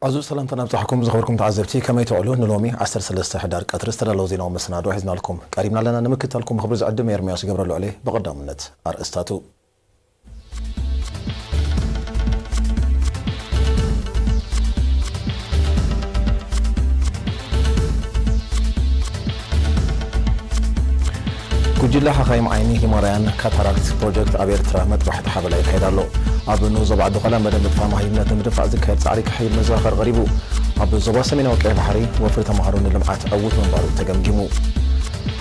ኣዙ ሰላምታ ናብጻሕኩም ዝኸበርኩም ተዓዘብቲ፣ ከመይ ትውዕሉ? ንሎሚ ዓሰርተ ሰለስተ ሕዳር ቀትሪ ዝተዳለወ ዜናዊ መሰናዶ ሒዝናልኩም ቀሪብና ኣለና። ንምክትታልኩም ብኽብሪ ዝዕድም ኤርምያስ ገብረልዑል እየ። ብቐዳምነት ኣርእስታቱ። ጉጅለ ሓኻይም ዓይኒ ሂማላያን ካታራክት ፕሮጀክት ኣብ ኤርትራ መጥባሕቲ ሓበላ ይካየድ ኣሎ። ኣብ ንኡስ ዞባ ዓዲ ዃላ መደብ ምጥፋእ መሃይምነት ንምድንፋዕ ዝካየድ ጻዕሪ ክሕይል መዘኻኸሪ ቀሪቡ። ኣብ ዞባ ሰሜናዊ ቀይሕ ባሕሪ ወፍሪ ተምሃሮ ንልምዓት ዕዉት ምንባሩ ተገምጊሙ።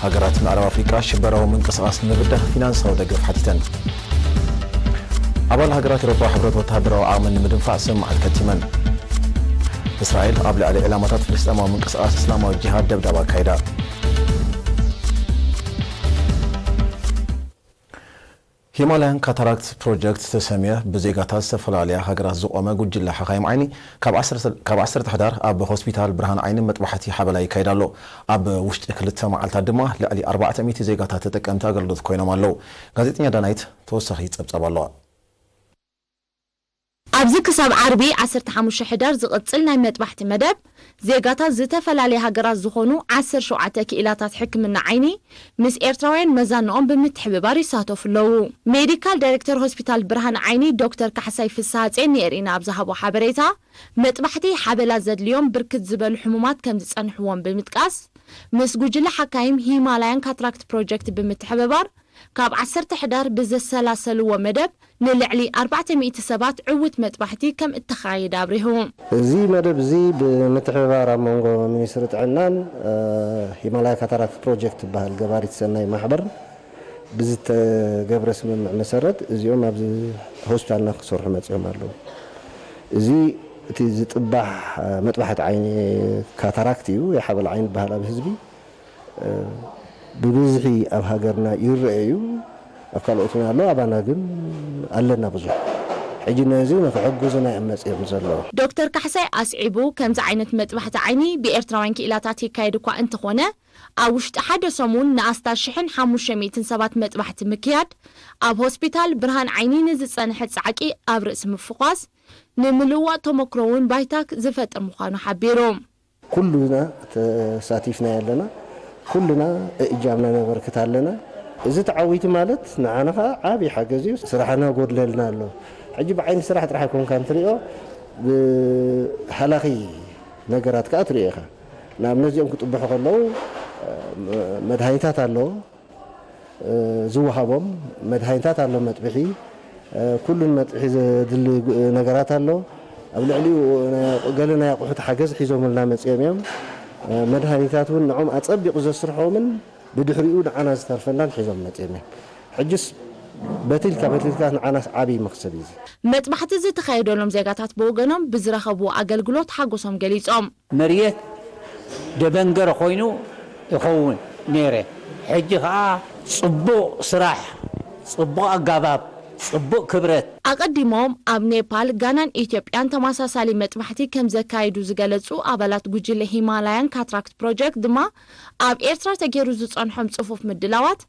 ሃገራት ምዕራብ ኣፍሪቃ ሽበራዊ ምንቅስቓስ ንምብዳህ ፊናንሳዊ ደገፍ ሓቲተን። ኣባል ሃገራት ኤውሮጳ ሕብረት ወተሃደራዊ ዓቕሚ ንምድንፋዕ ስምምዓት ከቲመን። እስራኤል ኣብ ልዕሊ ዕላማታት ፍልስጤማዊ ምንቅስቓስ እስላማዊ ጂሃድ ደብዳብ ኣካይዳ። ሂማላያን ካታራክት ፕሮጀክት ዝተሰምየ ብዜጋታት ዝተፈላለያ ሃገራት ዝቖመ ጉጅለ ሓኻይም ዓይኒ ካብ ዓሰርተ፣ ካብ ዓሰርተ ሕዳር ኣብ ሆስፒታል ብርሃን ዓይኒ መጥባሕቲ ሓበላ ይካየድ ኣሎ። ኣብ ውሽጢ ክልተ መዓልታት ድማ ልዕሊ ኣርባዕተ ሚእቲ ዜጋታት ተጠቀምቲ ኣገልግሎት ኮይኖም ኣለዉ። ጋዜጠኛ ዳናይት ተወሳኺ ጸብጻብ ኣለዋ። ኣብዚ ክሳብ ዓርቢ ዓሰርተ ሓሙሽተ ሕዳር ዝቕጽል ናይ መጥባሕቲ መደብ፣ ዜጋታት ዝተፈላለያ ሃገራት ዝኾኑ ዓሰርተ ሸውዓተ ክኢላታት ሕክምና ዓይኒ ምስ ኤርትራውያን መዛንኦም ብምትሕብባር ይሳተፉ ኣለዉ። ሜዲካል ዳይሬክተር ሆስፒታል ብርሃን ዓይኒ ዶክተር ካሕሳይ ፍስሃጼ ንኤሪና ኣብ ዝሃቦ ሓበሬታ፣ መጥባሕቲ ሓበላ ዘድልዮም ብርክት ዝበሉ ሕሙማት ከም ዝጸንሕዎም ብምጥቃስ፣ ምስ ጉጅለ ሓካይም ሂማላያን ካትራክት ፕሮጀክት ብምትሕብባር፣ ካብ ዓሰርተ ሕዳር ብዘሰላሰልዎ መደብ ንልዕሊ ኣርባዕተ ሚእቲ ሰባት ዕዉት መጥባሕቲ ከም እተኻየደ ኣብሪሁ። እዚ መደብ እዚ ብምትሕብባር ኣብ መንጎ ሚኒስትሪ ጥዕናን፣ እ፣ ሂማላያ ካታራክት ፕሮጀክት ዝበሃል ገባሪት ሰናይ ማሕበር ብዝተገብረ ስምምዕ መሰረት እዚኦም ኣብዚ ሆስፒታልና ክሰርሑ መጺኦም ኣለዉ። እዚ እቲ ዝጥባሕ፣ እ፣ መጥባሕቲ ዓይኒ ካታራክት እዩ፣ የሓበል ዓይኒ ዝበሃል ኣብ ህዝቢ። ብብዝሒ ኣብ ሃገርና ይረአ እዩ፣ ኣብ ካልኦት እውን ኣሎ፣ ኣባና ግን ኣለና ብዙሕ። ሕጂ ነዚ ንክሕግዙና እዮም መጺኦም ዘለዉ። ዶክተር ካሕሳይ ኣስዒቡ፣ ከምዚ ዓይነት መጥባሕቲ ዓይኒ ብኤርትራውያን ክኢላታት ይካየድ እኳ እንተኾነ፣ ኣብ ውሽጢ ሓደ ሰሙን ንኣስታት ሽሕን ሓሙሽተ ሚእትን ሰባት መጥባሕቲ ምክያድ፣ ኣብ ሆስፒታል ብርሃን ዓይኒ ንዝጸንሐ ጻዕቂ ኣብ ርእሲ ምፍኳስ፣ ንምልውዋጥ ተመክሮ እውን ባይታ ዝፈጥር ምዃኑ ሓቢሩ። ኩሉና ተሳቲፍና ኣለና፣ ኩሉና እጃምና ነበርክት ኣለና። እዚ ተዓዊቲ ማለት ንዓና ኸዓ ዓብዪ ሓገዝ እዩ። ስራሕና ጎድለልና ኣሎ። ሕጂ ብዓይኒ ስራሕ ጥራሕ ኣይኮንካን ትሪኦ፣ ብሃላኺ ነገራት ከኣ ትሪኦ ኢኻ። ንኣብነት እዚኦም ክጥብሑ ከለዉ፣ መድሃኒታት ኣሎ፣ ዝወሃቦም መድሃኒታት ኣሎ፣ መጥብሒ፣ ኩሉን መጥብሒ ዘድሊ ነገራት ኣሎ። ኣብ ልዕሊኡ ናይ ኣቑ-፣ ገለ ናይ ኣቑሑት ሓገዝ ሒዞምልና መጺኦም እዮም። መድሃኒታት እውን ንዖም ኣጸቢቑ ዘስርሖምን ብድሕሪኡ ንዓና ዝተርፈናን ሒዞም መጺኦም እዮም። ሕጅስ በትልካ በትልካ ንዓናስ ዓብዪ መኽሰብ እዩ እዚ። መጥባሕቲ ዝተኻየደሎም ዜጋታት ብወገኖም ብዝረኸብዎ ኣገልግሎት ሓጎሶም ገሊጾም። መሬት ደበንገረ ኮይኑ ይኸውን ነይረ። ሕጂ ኸዓ ጽቡቕ ስራሕ፣ ጽቡቕ ኣጋባብ፣ ጽቡቕ ክብረት። ኣቐዲሞም ኣብ ኔፓል፣ ጋናን ኢትዮጵያን ተመሳሳሊ መጥባሕቲ ከም ዘካየዱ ዝገለጹ ኣባላት ጉጅለ ሂማላያን ካትራክት ፕሮጀክት ድማ፣ ኣብ ኤርትራ ተገይሩ ዝጸንሖም ጽፉፍ ምድላዋት፣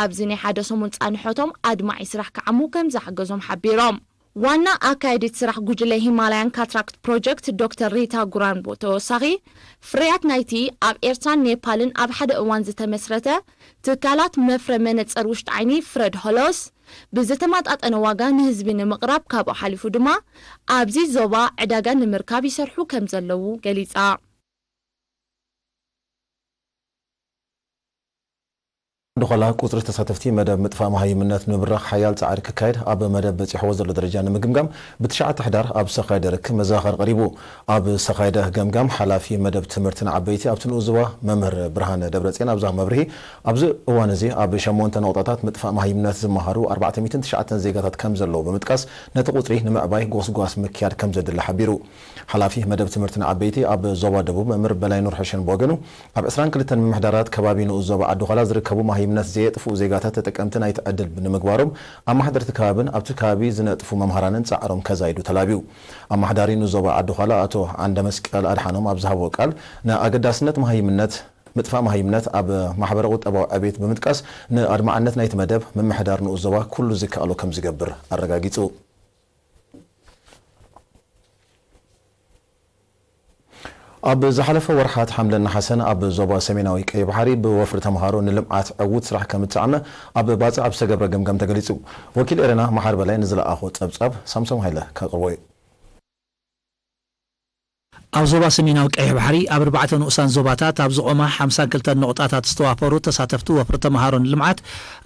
ኣብዚ ናይ ሓደ ሰሙን ጻንሖቶም ኣድማዒ ስራሕ ክዓሙ ከም ዘሓገዞም ሓቢሮም። ዋና ኣካያዲት ስራሕ ጉጅለ ሂማላያን ካትራክት ፕሮጀክት ዶክተር ሪታ ጉራን ብተወሳኺ፣ ፍርያት ናይቲ ኣብ ኤርትራን ኔፓልን ኣብ ሓደ እዋን ዝተመስረተ ትካላት መፍረ መነጽር ውሽጢ ዓይኒ ፍረድ ሆሎስ ብዝተመጣጠነ ዋጋ ንህዝቢ ንምቕራብ ካብኡ ሓሊፉ ድማ ኣብዚ ዞባ ዕዳጋ ንምርካብ ይሰርሑ ከም ዘለዉ ገሊጻ። ድኾላ ቁጽሪ ተሳተፍቲ መደብ ምጥፋእ መሃይምነት ንምብራኽ ሓያል ጻዕሪ ክካየድ ኣብ መደብ በጺሕዎ ዘሎ ደረጃ ንምግምጋም ብትሽዓተ ሕዳር ኣብ ዝተኻየደ ርክብ መዘኻኸሪ ቀሪቡ። ኣብ ዝተኻየደ ገምጋም ሓላፊ መደብ ትምህርቲ ንዓበይቲ ኣብቲ ንኡስ ዞባ መምህር ብርሃነ ደብረጽዮን ኣብ ዝሃቦ መብርሂ፣ ኣብዚ እዋን እዚ ኣብ ሸሞንተ ነቑጣታት ምጥፋእ መሃይምነት ዝመሃሩ ኣርባዕተ ሚእትን ትሽዓተን ዜጋታት ከም ዘለዉ ብምጥቃስ፣ ነቲ ቁጽሪ ንምዕባይ ጎስጓስ ምክያድ ከም ዘድሊ ሓቢሩ። ሓላፊ መደብ ትምህርቲ ንዓበይቲ ኣብ ዞባ ደቡብ መምህር በላይ ኑርሕሸን ብወገኑ፣ ኣብ ዕስራን ክልተን ምምሕዳራት ከባቢ ንኡስ ዞባ ዓዲ ዃላ ዝርከቡ መሃይምነት ዘየጥፍኡ ዜጋታት ተጠቀምቲ ናይቲ ዕድል ንምግባሮም፣ ኣመሓደርቲ ከባብን ኣብቲ ከባቢ ዝነጥፉ መምሃራንን ጻዕሮም ከዛይዱ ተላብዩ። ኣመሓዳሪ ንኡስ ዞባ ዓዲ ዃላ ኣቶ ዓንደመስቀል ኣድሓኖም ኣብ ዝሃብዎ ቃል፣ ንኣገዳስነት መሃይምነት፣ ምጥፋእ መሃይምነት ኣብ ማሕበረ ቁጠባዊ ዕቤት ብምጥቃስ፣ ንኣድማዕነት ናይቲ መደብ ምምሕዳር ንኡስ ዞባ ኩሉ ዝከኣሎ ከም ዝገብር ኣረጋጊጹ። ኣብ ዝሓለፈ ወርሓት ሓምለን ነሓሰን ኣብ ዞባ ሰሜናዊ ቀይ ባሕሪ ብወፍሪ ተምሃሮ ንልምዓት ዕዉት ስራሕ ከም እተዓመ ኣብ ባጽዕ ኣብ ዝተገብረ ገምጋም ተገሊጹ። ወኪል ኤረና መሓር በላይ ንዝለኣኾ ጸብጻብ ሳምሶም ሃይለ ከቕርቦ እዩ። ኣብ ዞባ ሰሜናዊ ቀይሕ ባሕሪ ኣብ ኣርባዕተ ንኡሳን ዞባታት ኣብ ዝቖማ ሓምሳን ክልተን ነቑጣታት ዝተዋፈሩ ተሳተፍቲ ወፍሪ ተምሃሮ ንልምዓት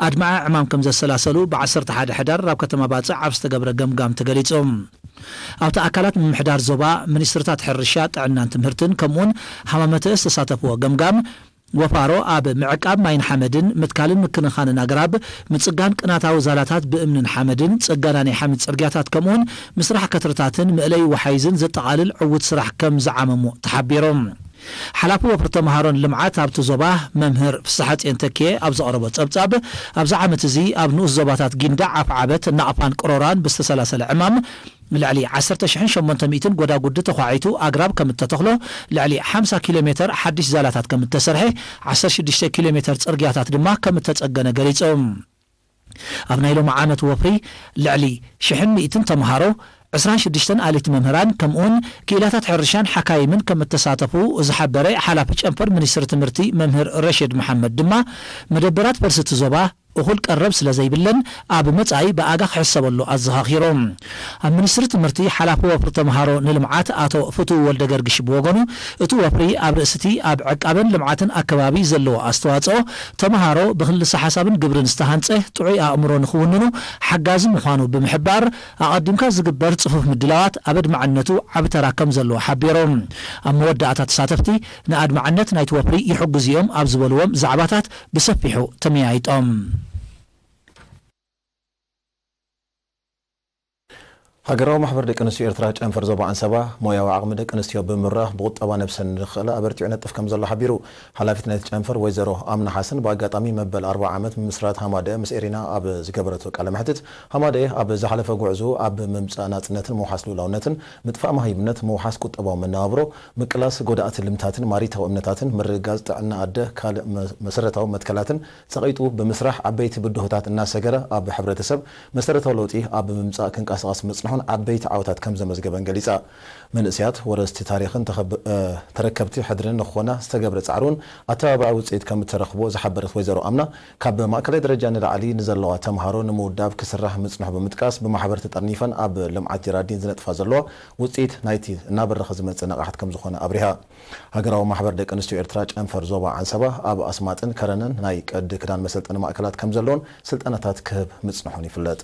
ኣድማዒ ዕማም ከም ዘሰላሰሉ ብ ዓሰርተ ሓደ ሕዳር ኣብ ከተማ ባጽዕ ኣብ ዝተገብረ ገምጋም ተገሊጹ። ኣብቲ ኣካላት ምምሕዳር ዞባ፣ ሚኒስትርታት ሕርሻ፣ ጥዕናን ትምህርትን ከምኡውን ሃማመተ ዝተሳተፍዎ ገምጋም፣ ወፋሮ ኣብ ምዕቃብ ማይን ሓመድን፣ ምትካልን ምክንኻንን ኣግራብ፣ ምጽጋን ቅናታዊ ዛላታት ብእምንን ሓመድን፣ ጽገና ናይ ሓመድ ጽርግያታት ከምኡውን ምስራሕ ከትርታትን መእለይ ወሓይዝን ዘጠቓልል ዕዉት ስራሕ ከም ዝዓመሙ ተሓቢሩ። ሓላፊ ወፍሪ ተምሃሮን ልምዓት ኣብቲ ዞባ መምህር ፍስሓጽዮን ተኪኤ ኣብ ዘቕረቦ ጸብጻብ፣ ኣብዚ ዓመት እዚ ኣብ ንኡስ ዞባታት ጊንዳዕ፣ ኣፍዓበት፣ ናቕፋን ቅሮራን ብዝተሰላሰለ ዕማም ልዕሊ ዓሰርተ ሽሕን ሸሞንተ ሚእትን ጎዳጉዲ ተዃዒቱ ኣግራብ ከም እተተኽሎ፣ ልዕሊ ሓምሳ ኪሎ ሜተር ሓድሽ ዛላታት ከም እተሰርሐ፣ ዓሰርተ ሽዱሽተ ኪሎ ሜተር ጽርግያታት ድማ ከም እተጸገነ ገሊጹ። ኣብ ናይ ሎሚ ዓመት ወፍሪ ልዕሊ ሽሕን ሚእትን ተምሃሮ፣ ዕስራን ሽዱሽተን ኣሌት መምህራን ከምኡውን ክኢላታት ሕርሻን ሓካይምን ከም እተሳተፉ ዝሓበረ ሓላፊ ጨንፈር ሚኒስትሪ ትምህርቲ መምህር ረሽድ መሓመድ ድማ፣ መደበራት ፈልሲ እቲ ዞባ እኹል ቀረብ ስለ ዘይብለን ኣብ መጻኢ ብኣጋ ክሕሰበሉ ኣዘኻኺሩ። ኣብ ሚኒስትሪ ትምህርቲ ሓላፊ ወፍሪ ተምሃሮ ንልምዓት ኣቶ ፍትው ወልደ ገርግሽ ብወገኑ፣ እቲ ወፍሪ ኣብ ርእሲ እቲ ኣብ ዕቃበን ልምዓትን ኣከባቢ ዘለዎ ኣስተዋጽኦ፣ ተምሃሮ ብክልሰ ሓሳብን ግብርን ዝተሃንጸ ጥዑይ ኣእምሮ ንኽውንኑ ሓጋዚ ምዃኑ ብምሕባር፣ ኣቐዲምካ ዝግበር ጽፉፍ ምድላዋት ኣብ ኣድማዕነቱ ዓቢ ተራ ከም ዘለዎ ሓቢሩ። ኣብ መወዳእታ ተሳተፍቲ ንኣድማዕነት ናይቲ ወፍሪ ይሕግዙ እዮም ኣብ ዝበልዎም ዛዕባታት ብሰፊሑ ተመያይጦም። ሃገራዊ ማሕበር ደቂ ኣንስትዮ ኤርትራ ጨንፈር ዞባ ዓንሰባ ሞያዊ ዓቕሚ ደቂ ኣንስትዮ ብምብራኽ ብቁጠባ ነብሰን ንኽኽእላ ኣበርቲዑ ይነጥፍ ከም ዘሎ ሓቢሩ። ሓላፊት ናይቲ ጨንፈር ወይዘሮ ኣምና ሓሰን ብኣጋጣሚ መበል ኣርብዓ ዓመት ምምስራት ሃማደኤ ምስ ኤሪና ኣብ ዝገበረቶ ቃለ መሕትት፣ ሃማደኤ ኣብ ዝሓለፈ ጉዕዞኡ ኣብ ምምጻእ ናጽነትን ምውሓስ ልኡላውነትን፣ ምጥፋእ መሃይምነት፣ ምውሓስ ቁጠባዊ መነባብሮ፣ ምቅላስ ጎዳእቲ ልምታትን ማሪታዊ እምነታትን፣ ምርግጋጽ ጥዕና ኣደ ካልእ መ-፣ መሰረታዊ መትከላትን ጸቒጡ ብምስራሕ ዓበይቲ ብድሆታት እናሰገረ ኣብ ሕብረተሰብ መሰረታዊ ለውጢ ኣብ ምምጻእ ክንቀሳቐስ ምጽንሑን ዓበይቲ ዓወታት ከም ዘመዝገበን ገሊጻ። መንእሰያት ወረስቲ ታሪኽን ተኸብ-፣ እ፣ ተረከብቲ ሕድርን ንክኾና ዝተገብረ ጻዕሪ እውን ኣተባባዒ ውጽኢት ከም እተረኽቦ ዝሓበረት ወይዘሮ ኣምና፣ ካብ ማእከላይ ደረጃ ንላዕሊ ንዘለዋ ተምሃሮ ንምውዳብ ክስራሕ ምጽንሑ ብምጥቃስ፣ ብማሕበር ተጠርኒፈን ኣብ ልምዓት ጀራዲን ዝነጥፋ ዘለዋ ውጽኢት ናይቲ እናበረኸ ዝመጽእ ንቕሓት ከም ዝኾነ ኣብሪሃ። ሃገራዊ ማሕበር ደቂ ኣንስትዮ ኤርትራ ጨንፈር ዞባ ዓንሰባ ኣብ ኣስማጥን ከረንን ናይ ቅዲ ክዳን መሰልጠኒ ማእከላት ከም ዘለውን ስልጠናታት ክህብ ምጽንሑን ይፍለጥ።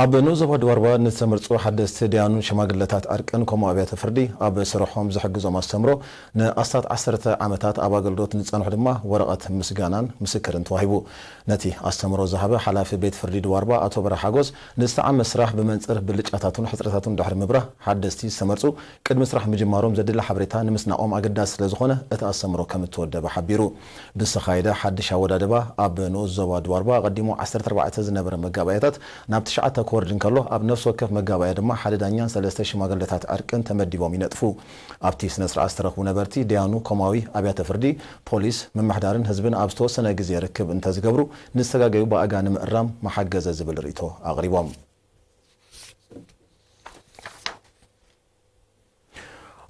ኣብ ንኡስ ዞባ ድዋርባ ንዝተመርጹ ሓደስቲ ደያኑን ሽማግለታት ዕርቅን ከምኡ ኣብያተ ፍርዲ ኣብ ስርሖም ዝሕግዞም ኣስተምሮ ንኣስታት ዓሰርተ ዓመታት ኣብ ኣገልግሎት ንጸንሑ ድማ ወረቐት ምስጋናን ምስክርን ተዋሂቡ። ነቲ ኣስተምሮ ዝሃበ ሓላፊ ቤት ፍርዲ ድዋርባ ኣቶ በርሀ ሓጎስ፣ ንዝተዓመ ስራሕ ብመንጽር ብልጫታቱን ሕጽረታቱን ድሕሪ ምብራህ፣ ሓደስቲ ዝተመርጹ ቅድሚ ስራሕ ምጅማሮም ዘድሊ ሓበሬታ ንምስናቖም ኣገዳሲ ስለ ዝኾነ፣ እቲ ኣስተምሮ ከም እተወደበ ሓቢሩ። ብዝተኻየደ ሓድሽ ኣወዳድባ፣ ኣብ ንኡስ ዞባ ድዋርባ ኣቐዲሙ ዓሰርተ ኣርባዕተ ዝነበረ መጋባእያታት ናብ ትሽዓተ ክወርድ እንከሎ፣ ኣብ ነፍሲ ወከፍ መጋባእያ ድማ ሓደ ዳኛን ሰለስተ ሽማግለታት ዕርቅን ተመዲቦም ይነጥፉ። ኣብቲ ስነ ስርዓት ዝተረኽቡ ነበርቲ፣ ደያኑ፣ ኮማዊ፣ ኣብያተ ፍርዲ፣ ፖሊስ፣ ምምሕዳርን ህዝብን ኣብ ዝተወሰነ ግዜ ርክብ እንተዝገብሩ፣ ንዝተጋገዩ ብኣጋ ንምእራም ምሓገዘ ዝብል ርእይቶ ኣቕሪቦም።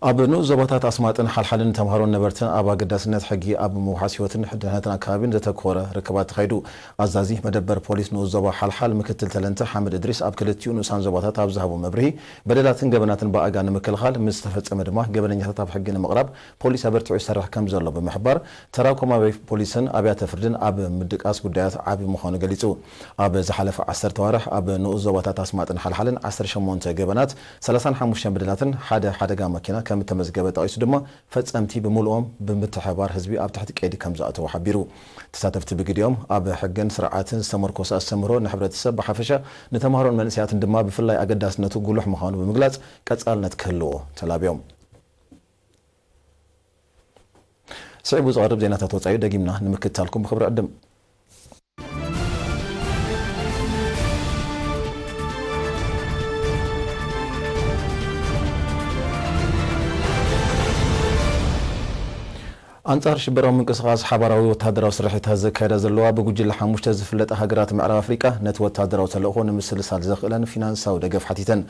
ኣብ ንኡስ ዞባታት ኣስማጥን ሓልሓልን ንተምሃሮን ነበርትን ኣብ ኣገዳስነት ሕጊ ኣብ ምውሓስ ህይወትን ድሕነትን ኣከባቢን ዘተኮረ ርክባት ተኻይዱ። ኣዛዚ መደበር ፖሊስ ንኡስ ዞባ ሓልሓል ምክትል ተለንተ ሓምድ እድሪስ፣ ኣብ ክልቲኡ ንኡሳን ዞባታት ኣብ ዝሃቦ መብርሂ፣ በደላትን ገበናትን ብኣጋ ንምክልኻል፣ ምስ ተፈጸመ ድማ ገበነኛታት ኣብ ሕጊ ንምቕራብ ፖሊስ ኣበርቲዑ ይሰርሕ ከም ዘሎ ብምሕባር፣ ተራ ኮማዊ ፖሊስን ኣብያተ ፍርድን ኣብ ምድቃስ ጉዳያት ዓቢ ምዃኑ ገሊጹ። ኣብ ዝሓለፈ ዓሰርተ ኣዋርሕ ኣብ ንኡስ ዞባታት ኣስማጥን ሓልሓልን ዓሰርተ ሸሞንተ ገበናት፣ ሰላሳን ሓሙሽተን በደላትን ሓደ ሓደጋ መኪና ከም እተመዝገበ ጠቒሱ ድማ፣ ፈጸምቲ ብምሉኦም ብምትሕብባር ህዝቢ ኣብ ትሕቲ ቀይዲ ከም ዝኣተዉ ሓቢሩ። ተሳተፍቲ ብግዲኦም፣ ኣብ ሕግን ስርዓትን ዝተመርኮሰ ኣስተምህሮ ንሕብረተሰብ ብሓፈሻ፣ ንተምሃሮን መንእሰያትን ድማ ብፍላይ ኣገዳስነቱ ጉሉሕ ምዃኑ ብምግላጽ፣ ቀጻልነት ክህልዎ ተላብዮም። ስዒቡ ዝቐርብ ዜናታት ወጻኢ ደጊምና ንምክትታልኩም ብኽብሪ ዕድም። ኣንጻር ሽበራዊ ምንቅስቓስ ሓባራዊ ወተሃደራዊ ስርሒታት ዘካየዳ ዘለዋ ብጉጅለ ሓሙሽተ ዝፍለጣ ሃገራት ምዕራብ ኣፍሪቃ፣ ነቲ ወተሃደራዊ ተልእኾ ንምስልሳል ዘኽእለን ፊናንሳዊ ደገፍ ሓቲተን።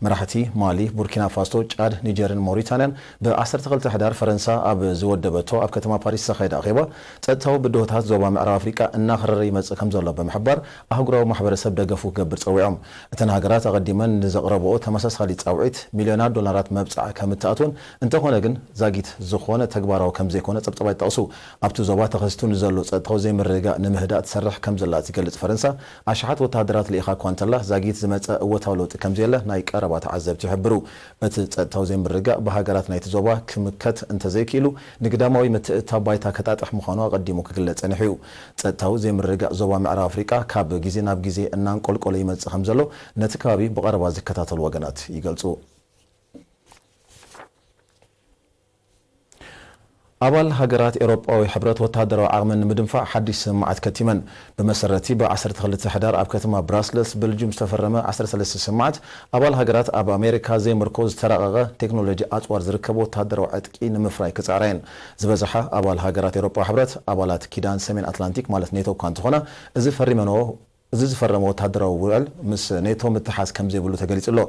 መራሕቲ ማሊ፣ ቡርኪና ፋሶ፣ ጫድ፣ ኒጀርን ሞሪታንያን ብዓሰርተ ክልተ ሕዳር ፈረንሳ ኣብ ዝወደበቶ ኣብ ከተማ ፓሪስ ዝተኻየደ ኣኼባ፣ ጸጥታዊ ብድሆታት ዞባ ምዕራብ ኣፍሪቃ እናኸረረ ይመጽእ ከም ዘሎ ብምሕባር፣ ኣህጉራዊ ማሕበረሰብ ደገፉ ክገብር ጸዊዖም። እተን ሃገራት ኣቐዲመን ንዘቕረብኦ ተመሳሳሊ ጻውዒት፣ ሚልዮናት ዶላራት መብጽዓ ከም እትኣትውን፣ እንተኾነ ግን ዛጊት ዝኾነ ተግባራዊ ከም ዘይኮነ ጸብጻባት ይጠቕሱ። ኣብቲ ዞባ ተኸሲቱ ንዘሎ ጸጥታዊ ዘይምርግጋእ ንምህዳእ ትሰርሕ ከም ዘላ እትገልጽ ፈረንሳ፣ ኣሽሓት ወተሃደራት ልኢኻ እኳ እንተላ፣ ዛጊት ዝመጸ እወታዊ ለውጢ ከም ዘየለ ናይ ቀረባ ተዓዘብቲ ይሕብሩ። እቲ ጸጥታዊ ዘይምርግጋእ ብሃገራት ናይቲ ዞባ ክምከት እንተዘይክኢሉ፣ ንግዳማዊ ምትእትታው ባይታ ከጣጥሕ ምዃኑ ኣቐዲሙ ክግለጽ ጸኒሑ እዩ። ጸጥታዊ ዘይምርግጋእ ዞባ ምዕራብ ኣፍሪቃ ካብ ግዜ ናብ ግዜ እናንቆልቆለ ይመጽእ ከም ዘሎ፣ ነቲ ከባቢ ብቐረባ ዝከታተሉ ወገናት ይገልጹ። ኣባል ሃገራት ኤውሮጳዊ ሕብረት ወተሃደራዊ ዓቕመን ንምድንፋዕ ሓድሽ ስምምዓት ከቲመን። ብመሰረቲ ብ ዓሰርተ ክልተ ሕዳር ኣብ ከተማ ብራስለስ፣ በልጅዩም ዝተፈረመ ዓሰርተ ሰለስተ ስምምዓት፣ ኣባል ሃገራት ኣብ ኣሜሪካ ዘይምርኮ ዝተራቐቐ ቴክኖሎጂ ኣጽዋር ዝርከቦ ወተሃደራዊ ዕጥቂ ንምፍራይ ክጻዕራ እየን። ዝበዝሓ ኣባል ሃገራት ኤውሮጳዊ ሕብረት፣ ኣባላት ኪዳን ሰሜን ኣትላንቲክ ማለት ኔቶ እኳ እንተኾና፣ እዚ ፈሪመንኦ እዚ ዝፈረመ ወተሃደራዊ ውዕል ምስ ኔቶ ምትሓዝ ከም ዘይብሉ ተገሊጹ ኣሎ።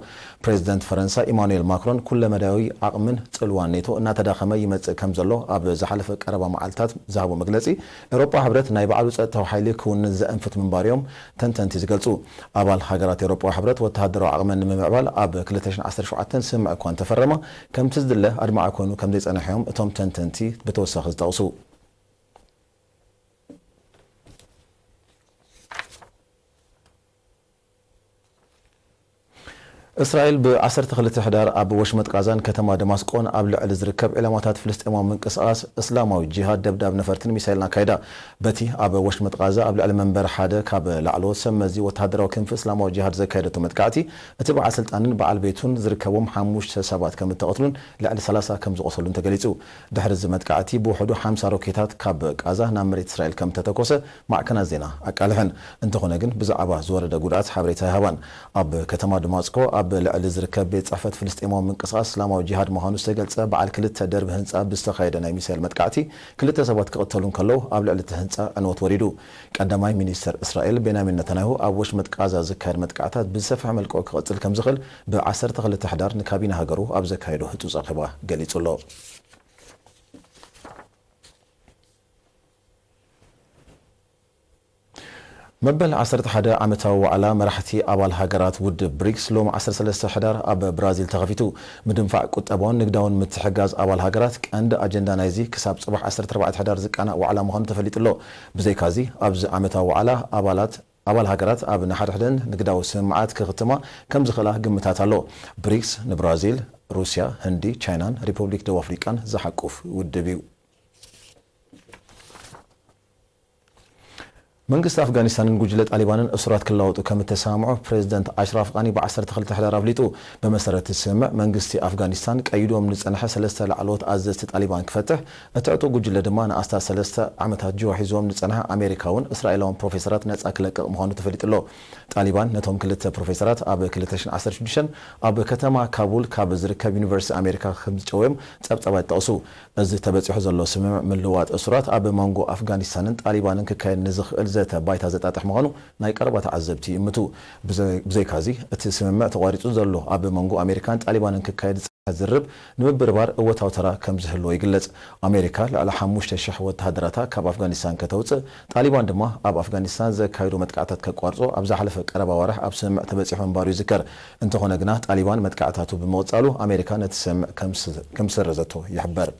ፕሬዚደንት ፈረንሳ ኢማኑኤል ማክሮን፣ ኩለመዳያዊ ዓቕምን ጽልዋን ኔቶ እናተዳኸመ ይመጽእ ከም ዘሎ ኣብ ዝሓለፈ ቀረባ መዓልታት ዝሃቦ መግለጺ፣ ኤውሮጳ ሕብረት ናይ ባዕሉ ጸጥታዊ ሓይሊ ክውንን ዘእንፍት ምንባሩ እዮም ተንተንቲ ዝገልጹ። ኣባል ሃገራት ኤውሮጳ ሕብረት ወተሃደራዊ ዓቕመን ንምምዕባል ኣብ ክልተ ሽሕን ዓሰርተ ሸውዓተን ስምምዕ እኳ እንተፈረማ፣ ከምቲ ዝድለ ኣድማዒ ኮይኑ ከም ዘይጸንሐ እዮም እቶም ተንተንቲ ብተወሳኺ ዝጠቕሱ። እስራኤል ብ ዓሰርተ ክልተ ሕዳር ኣብ ወሽመጥ ቃዛን ከተማ ደማስቆን ኣብ ልዕሊ ዝርከብ ዒላማታት ፍልስጤማዊ ምንቅስቓስ እስላማዊ ጂሃድ ደብዳብ ነፈርትን ሚሳይልን ኣካይዳ። በቲ ኣብ ወሽመጥ ቃዛ ኣብ ልዕሊ መንበር ሓደ ካብ ላዕለዎት ሰብ መዚ ወተሃደራዊ ክንፊ እስላማዊ ጂሃድ ዘካየደቶ መጥቃዕቲ፣ እቲ በዓል ስልጣንን በዓል ቤቱን ዝርከቦም ሓሙሽተ ሰባት ከም እተቐትሉን ልዕሊ ሰላሳ ከም ዝቖሰሉን ተገሊጹ። ድሕሪ እዚ መጥቃዕቲ ብውሕዱ ሓምሳ ሮኬታት ካብ ቃዛ ናብ መሬት እስራኤል ከም እተተኮሰ ማዕከናት ዜና ኣቃልሐን። እንተኾነ ግን ብዛዕባ ዝወረደ ጉድኣት ሓበሬታ ኣይሃባን። ኣብ ከተማ ደማስቆ ኣብ ልዕሊ ዝርከብ ቤት ጽሕፈት ፍልስጤማዊ ምንቅስቓስ እስላማዊ ጂሃድ ምዃኑ ዝተገልጸ በዓል ክልተ ደርቢ ህንጻ ብዝተኻየደ ናይ ሚሳይል መጥቃዕቲ ክልተ ሰባት ክቕተሉ እንከለዉ ኣብ ልዕሊ እቲ ህንጻ ዕንወት ወሪዱ። ቀዳማይ ሚኒስተር እስራኤል ቤንያሚን ነታንያሁ ኣብ ወሽመጥ ቃዛ ዝካየድ መጥቃዕታት ብዝሰፍሐ መልክዑ ክቕጽል ከም ዝኽእል ብ ዓሰርተ ክልተ ሕዳር ንካቢነ ሃገሩ ኣብ ዘካየዶ ህጹጽ ኣኼባ ገሊጹ ኣሎ። መበል ዓሰርተ ሓደ ዓመታዊ ዋዕላ መራሕቲ ኣባል ሃገራት ውድብ ብሪክስ ሎም ዓሰርተ ሰለስተ ሕዳር ኣብ ብራዚል ተኸፊቱ። ምድንፋዕ ቁጠባውን ንግዳውን ምትሕጋዝ ኣባል ሃገራት ቀንዲ ኣጀንዳ ናይዚ ክሳብ ጽባሕ ዓሰርተ ኣርባዕተ ሕዳር ዝቃናእ ዋዕላ ምዃኑ ተፈሊጡ ኣሎ። ብዘይካዚ ኣብዚ ዓመታዊ ዋዕላ ኣባላት ኣባል ሃገራት ኣብ ንሓድሕደን ንግዳዊ ስምምዓት ክኽትማ ከም ዝኽእላ ግምታት ኣሎ። ብሪክስ ንብራዚል፣ ሩስያ፣ ህንዲ፣ ቻይናን ሪፐብሊክ ደቡብ ኣፍሪቃን ዝሓቁፍ ውድብ እዩ። መንግስቲ ኣፍጋኒስታንን ጉጅለ ጣሊባንን እሱራት ክለዋወጡ ከም እተሰማምዑ ፕሬዚደንት ኣሽራፍ ቃኒ ብ ዓሰርተ ክልተ ሕዳር ኣፍሊጡ። ብመሰረት እቲ ስምምዕ፣ መንግስቲ ኣፍጋኒስታን ቀይዶም ንጸንሐ ሰለስተ ላዕለዎት ኣዘዝቲ ጣሊባን ክፈትሕ፣ እቲ ዕጡቕ ጉጅለ ድማ ንኣስታት ሰለስተ ዓመታት ጅሆ ሒዞም ንጸንሐ ኣሜሪካውን እስራኤላውን ፕሮፌሰራት ነጻ ክለቅቕ ምዃኑ ተፈሊጡ ኣሎ። ጣሊባን ነቶም ክልተ ፕሮፌሰራት ኣብ ክልተ ሽሕን ዓሰርተ ሽዱሽተን ኣብ ከተማ ካቡል ካብ ዝርከብ ዩኒቨርሲቲ ኣሜሪካ ከም ዝጨወዮም ጸብጻባት ይጠቕሱ። እዚ ተበጺሑ ዘሎ ስምምዕ ምልዋጥ እሱራት ኣብ መንጎ ኣፍጋኒስታንን ጣሊባንን ክካየድ ንዝኽእል ዘተ ባይታ ዘጣጥሕ ምዃኑ ናይ ቀረባ ተዓዘብቲ ይእምቱ። ብዘ-፣ ብዘይካዚ፣ እቲ ስምምዕ ተቋሪጹ ዘሎ ኣብ መንጎ ኣሜሪካን ጣሊባንን ክካየድ ዝርብ ንምብርባር እወታዊ ተራ ከም ዝህልዎ ይግለጽ። ኣሜሪካ ልዕሊ ሓሙሽተ ሽሕ ወተሃደራታ ካብ ኣፍጋኒስታን ከተውጽእ፣ ጣሊባን ድማ ኣብ ኣፍጋኒስታን ዘካየዶ መጥቃዕታት ከቋርጾ ኣብ ዝሓለፈ ቀረባ ኣዋርሕ ኣብ ስምምዕ ተበጺሑ ምንባሩ ይዝከር። እንተኾነ ግና፣ ጣሊባን መጥቃዕታቱ ብምቕጻሉ ኣሜሪካ ነቲ ስምምዕ ከም ስ-፣ ከም ዝሰረዘቶ ይሕበር።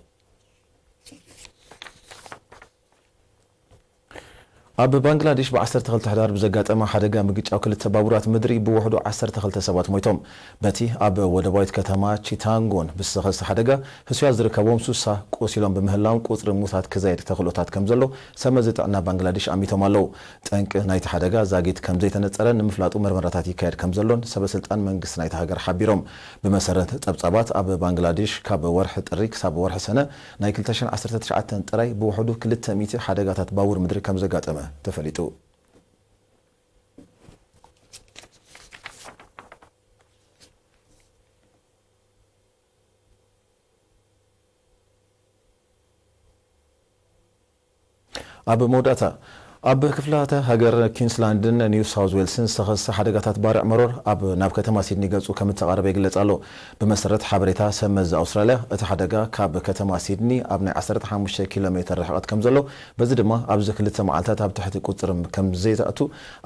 ኣብ ባንግላዴሽ ብ ዓሰርተ ክልተ ሕዳር ብዘጋጠመ ሓደጋ ምግጫው ክልተ ባቡራት ምድሪ ብውሕዱ ዓሰርተ ክልተ ሰባት ሞይቶም። በቲ ኣብ ወደባዊት ከተማ ቺታንጎን ብዝተኸስተ ሓደጋ፣ ህሱያት ዝርከቦም ሱሳ ቆሲሎም ብምህላዎም፣ ቁጽሪ ሙታት ክዛይድ ተኽእሎታት ከም ዘሎ ሰበ መዚ ጥዕና ባንግላዴሽ ኣሚቶም ኣለዉ። ጠንቂ ናይቲ ሓደጋ ዛጊት ከም ዘይተነጸረ ንምፍላጡ መርመራታት ይካየድ ከም ዘሎን ሰበ ስልጣን መንግስቲ ናይቲ ሃገር ሓቢሮም። ብመሰረት ጸብጻባት፣ ኣብ ባንግላዴሽ ካብ ወርሒ ጥሪ ክሳብ ወርሒ ሰነ ናይ ክልተ ሽሕን ዓሰርተ ትሽዓተን ጥራይ ብውሕዱ ክልተ ሚእቲ ሓደጋታት ባቡር ምድሪ ከም ዘጋጠመ ተፈሊጡ። ኣብ መወዳእታ፣ ኣብ ክፍላተ ሃገር ኪንስላንድን ኒው ሳውዝ ዌልስን ዝተኸስተ ሓደጋታት ባርዕ መሮር ኣብ ናብ ከተማ ሲድኒ ገጹ ከም እተቓረበ ይግለጽ ኣሎ። ብመሰረት ሓበሬታ ሰብ መዚ ኣውስትራልያ፣ እቲ ሓደጋ ካብ ከተማ ሲድኒ ኣብ ናይ ዓሰርተ ሓሙሽተ ኪሎ ሜተር ርሕቐት ከም ዘሎ፣ በዚ ድማ ኣብዚ ክልተ መዓልታት ኣብ ትሕቲ ቁጽሪ ከም ዘይተእቱ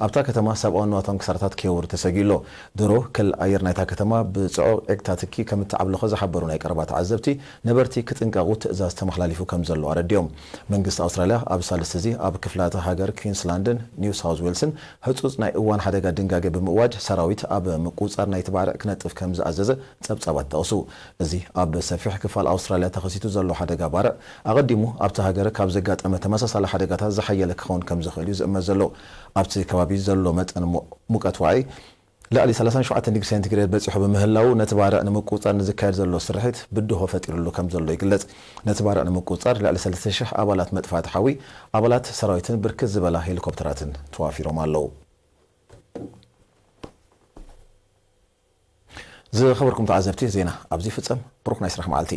ኣብታ ከተማ ሰብኣዊ ንዋታውን ክሳራታት ከየውርድ ተሰጊኡ ኣሎ። ድሮ ክል ኣየር ናይታ ከተማ ብጽዑቕ ዒግታትኪ ከም እተዓብለኸ ዝሓበሩ ናይ ቀረባ ተዓዘብቲ፣ ነበርቲ ክጥንቀቑ ትእዛዝ ተመሓላሊፉ ከም ዘሎ ኣረዲኦም። መንግስቲ ኣውስትራልያ ኣብ ሳልስቲ እዚ ኣብ ክፍላተ ሃገር ኪንስላንድን ኒው ሳውዝ ዌልስን ህጹጽ ናይ እዋን ሓደጋ ድንጋገ ብምእዋጅ፣ ሰራዊት ኣብ ምቁጽጻር ናይቲ ባርዕ ክነጥፍ ከም ዝኣዘዘ ጸብጻባት ጠቕሱ። እዚ ኣብ ሰፊሕ ክፋል ኣውስትራልያ ተኸሲቱ ዘሎ ሓደጋ ባርዕ፣ ኣቐዲሙ ኣብቲ ሃገር ካብ ዘጋጠመ ተመሳሳሊ ሓደጋታት ዝሓየለ ክኸውን ከም ዝኽእል እዩ ዝእመት ዘሎ። ኣብቲ ከባቢ ዘሎ መጠን ሙ-፣ ሙቀት ዋዒ ልዕሊ ሰላሳን ሸውዓተን ዲግሪ ሴንቲግሬድ በጺሑ ብምህላው፣ ነቲ ባርዕ ንምቁጽጻር ንዝካየድ ዘሎ ስርሒት ብድሆ ፈጢሩሉ ከም ዘሎ ይግለጽ። ነቲ ባርዕ ንምቁጽጻር ልዕሊ ሰለስተ ሽሕ ኣባላት መጥፋእቲ ሓዊ፣ ኣባላት ሰራዊትን ብርክት ዝበላ ሄሊኮፕተራትን ተዋፊሮም ኣለዉ። ዝኸበርኩም ተዓዘብቲ፣ ዜና ኣብዚ ይፍጸም። ብሩኽ ናይ ስራሕ መዓልቲ።